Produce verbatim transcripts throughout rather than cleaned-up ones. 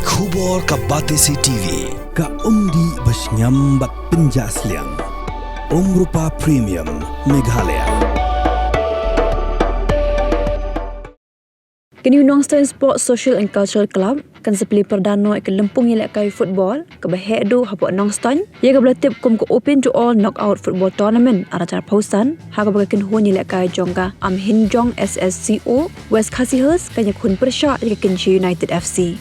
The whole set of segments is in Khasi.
Khubor ka Batesi T V, ka umdih ba shngiam bad pynjah sliang. Umrupa Premium, Meghalaya. Ka New Nongstoin Sports Social and Cultural Club kan sa plie pyrda noh ïa ka lympung ïalehkai football kaba heh duh hapoh Nongstoin, ïa kaba la tip kum ka Open to All Knockout Football Tournament ar hajar arphew san, ha kaba ka kynhun ïalehkai jong ka Amhinjong S S C O West Khasi Hills kan ïakhun pyrshah ïa ka Kynshi United F C.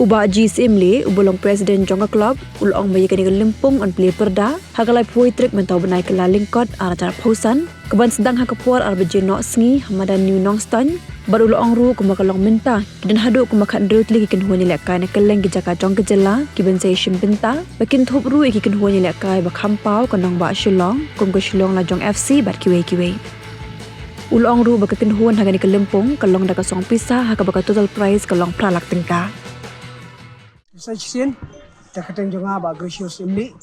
U Bah G Syiemlieh, uba long president jong ka club, u la ong ba ïa kane ka lympung yn plie pyrda ha ka laiphew tarik mynta u bnai Kyllalyngkot ar hajar arphew san, kaban sdang ha ka por ar baje nohsngi ha madan New Nongstoin. Bad u la ong ruh kumba ka long mynta, ki don haduh kumba khathynriew tylli ki kynhun ïalehkai na kylleng ki jaka jong ka jylla kiban sa ïashim bynta, ba kin thup ruh ïa ki kynhun ïalehkai ba kham paw ka nongbah Shillong, kum ka Shillong Lajong F C bad kiwei kiwei. U la ong ruh ba ka kynhun ha kane ka lympung ka long da ka song pisa ha kaba ka total prize ka long phra lak tyngka. Sa shisien, da ka kyrteng jong nga Bah Gracious Syiemlieh,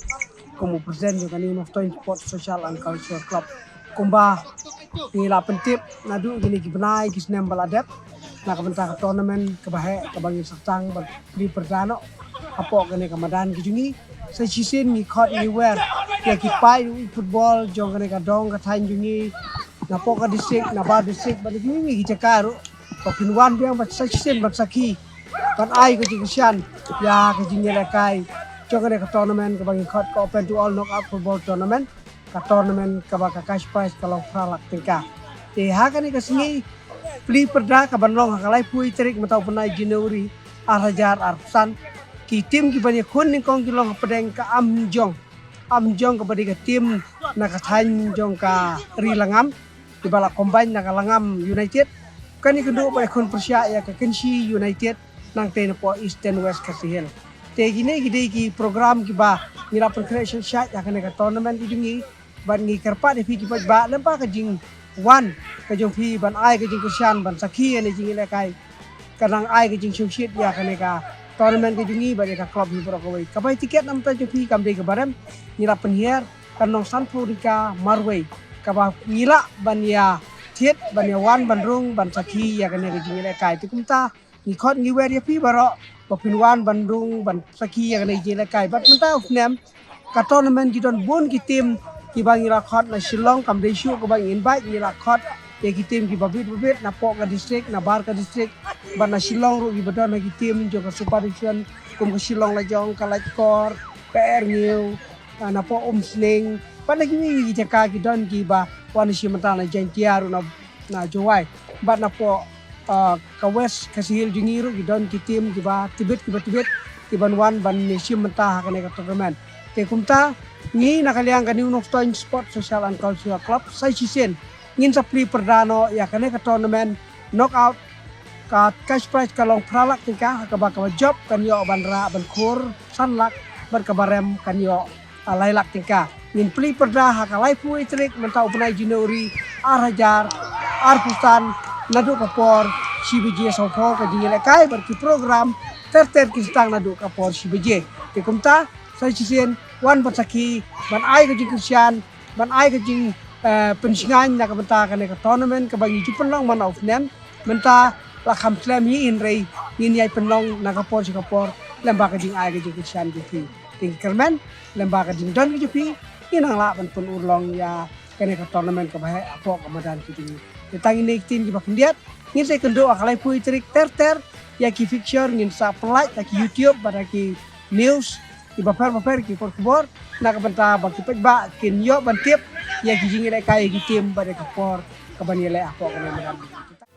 kum u president jong ka New Nongstoin Sports Social and Cultural Club. Kumba ngi la pyntip naduh kine ki bnai ki snem ba la dep, na ka bynta ka tournament kaba heh kaba ngi sdang ban plie pyrda noh hapoh kane ka madan ka jong ngi. Sa shisien ngi khot ngi wer ïa ki paidbah football jong kane ka dong ka thaiñ jong ngi, napoh ka district, nabar district, bad ki ngi ki jaka ruh, ba phin wan biang bad sa shisien ban sakhi, ban ai ka jingkyrshan ïa ka jingïalehkai jong kane ka tournament kaba ngi khot ka Open to All Knockout Football Tournament, ka tournament kaba ka cash prize ka long phra lak tyngka. Te ha kane ka sngi plie pyrda kaban long ha ka laiphew tarik mynta u bnai January ar hajar arphew san, ki team kiban ïakhun nyngkong ki long hapdeng ka Amhinjong. Amhinjong kaba dei ka team na ka thaiñ jong ka Ri Langam, kiba la combine na ka Langam United, kan ïakynduh ban ïakhun pyrshah ïa ka Kynshi United, nangtei napoh Eastern West Khasi Hills. Te kine ki dei ki program kiba ngi la pynkhreh shai shai ha kane ka tournament ka jong ngi, bad ngi kyrpad ïa phi ki paidbah, lyngba ka jingwan ka jong phi ban ai ka jingkyrshan, ban sakhi ïa kane ka jingïalehkai, kan nang ai ka jingsngewsih ïa kane ka tournament ka jong ngi bad ïa ka club hi baroh kawei. Ka bai tiket na ka bynta jong phi kam dei kaba rem, ngi la pynhiar ka nong sanphew tyngka marwei, kaba ngi lah ban ïa thied, ban ïa wan ban rung ban sakhi ïa kane ka jingïalehkai. Te kumta ngi khot ngi wer ïa phi baroh ba phin wan ban rung ban sakhi ïa kane ka jingïalehkai. Bad mynta u snem ka tournament ki don bun ki team kiba ngi la khot na Shillong, kam dei shuh kaba ngi invite, ngi la khot ïa ki team kiba bit ba bit napoh ka district, nabar ka district, bad na Shillong ruh kiba don ha ki team jong ka Super Division, kum ka Shillong Lajong, ka Laitkor, ka Erngiu, ah, napoh Umsning, bad na kiwei ki jaka ki don kiba wan shim bynta na Jaintia ruh na, na Jowai, bad napoh, ah, ka West Khasi Hills jong ngi ruh ki don ki team kiba tbit kiba tbit kiban wan ban shim bynta ha kane ka tournament. Te kumta ngi na ka liang ka New Nongstoin Sports Social and Cultural Club sa shisien ngin sa plie pyrda noh ïa kane ka tournament knockout, ka cash prize ka long phra lak tyngka, ha kaba kaba jop kan ïoh ban rah ban khur san lak, bad kaba rem kan ïoh, ah, lai lak tyngka. Ngin plie pyrda ha ka laiphew tarik mynta u bnai January ar hajar arphew san, naduh ka por shi baje sawphew ka jingïalehkai bad ki program ter ter kin sdang naduh ka por shi baje. Te kumta sa shisien wan ban sakhi, ban ai ka jingkyrshan, ban ai ka jing, eh, pynshngaiñ na ka bynta kane ka tournament kaba ngi ju pynlong man la u snem. Mynta la kham slem hi hynrei ngin ïai pynlong na ka por sha ka por lyngba ka jingai ka jingkyrshan jong phi. Te ngi kyrmen lyngba ka jingdon ka jong phi, ngin nang lah ban pynurlong ïa kane ka tournament kaba heh hapoh ka madan ka jong ngi. Te tang ine i ktien kiba khyndiat, ngin sa ïakynduh ha ka laiphew tarik ter ter ïa ki fixture, ngin sa pynlait ha ki YouTube bad ha ki news kiba pher ba pher, ki por khubor, na ka bynta ba ki paidbah kin ïoh ban tip ïa ki jingïalehkai, ïa ki team bad ïa ka por kaban ïaleh hapoh kane ka madan.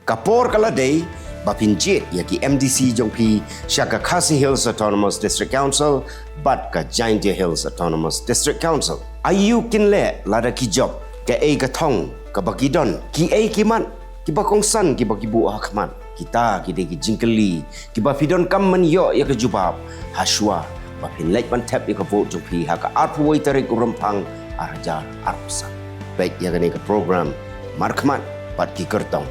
Ka por ka la dei ba phin jied ïa ki M D C jong phi sha ka Khasi Hills Autonomous District Council bad ka Jaintia Hills Autonomous District Council. Aïu kin leh lada ki jop? Kaei ka thong kaba ki don? Kiei ki mat kiba kongsan kiba ki buh ha khmat? Kita ki dei ki jingkylli kiba phi donkam ban ïoh ïa ka jubab ha shuwa ba phin leit ban thep ïa ka vote jong phi ha ka arphew wei tarik u Rymphang ar hajar arphew san. Peit ïa kane ka program markhmat bad ki kyrtong.